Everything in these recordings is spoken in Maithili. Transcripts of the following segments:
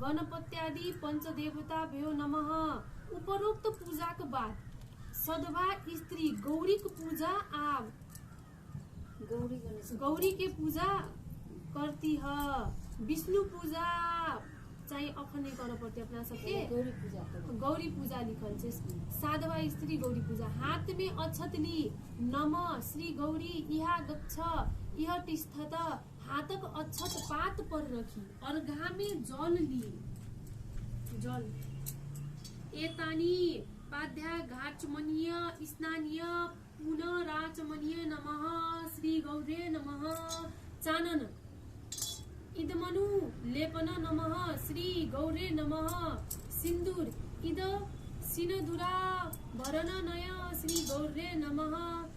गणपत्यादि पंचदेवताभ्यो नमः। उपरोक्त पूजाक बाद सधवा स्त्री गौरीक पूजा आ गौरी गणेश गौरी के पूजा करती ह। विष्णु पूजा चाहिँ अखन नहि करऽ पड़तै अपना सबके। गौरी पूजा करू। गौरी पूजा लिखल छै। साधवा स्त्री गौरी पूजा। हाथ में अक्षत ली नम श्री गौरी इहा गच्छ इह तिष्ठत। हाथक अक्षत पात पर रखी अर्घा में जल ली जल एतानी पाध्या घाचमनीय स्नानीय पुनराचमनीय नमः श्री गौरे नमः। चानन इदमनु लेपन नमः श्री गौरे नमः। सिन्दूर इद सिनदुरा भरण नय श्री गौरे नमः।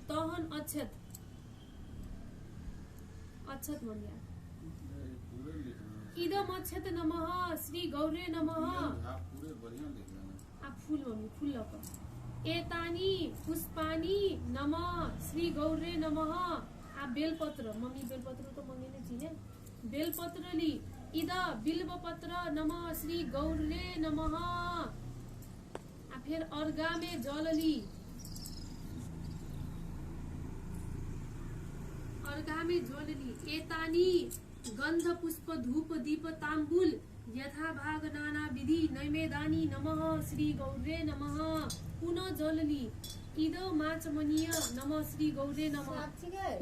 तहन अक्षत अक्षत बन गया। पूरे लिखना इदम अक्षत नमः श्री गौरे नमः। पूरे बढ़िया लिखना आ फूल मम्मी फूल लऽ कऽ एतानी पुष्पानी नमः श्री गौरे नमः। आ बेलपत्र मम्मी बेलपत्र तो मंगेने छी ने। बेलपत्र ली इद बिल्वपत्र नमः श्री गौरे नमः। आ फिर अर्घा में जल ली अर्घा में जल ली एतानी गंध पुष्प धूप दीप तांबुल यथा भाग नाना विधि नैवेदानी नमः श्री गौरे नमः। पुनः जल ली इद माचमनीय नमः श्री गौरे नमः। साक्षी गए।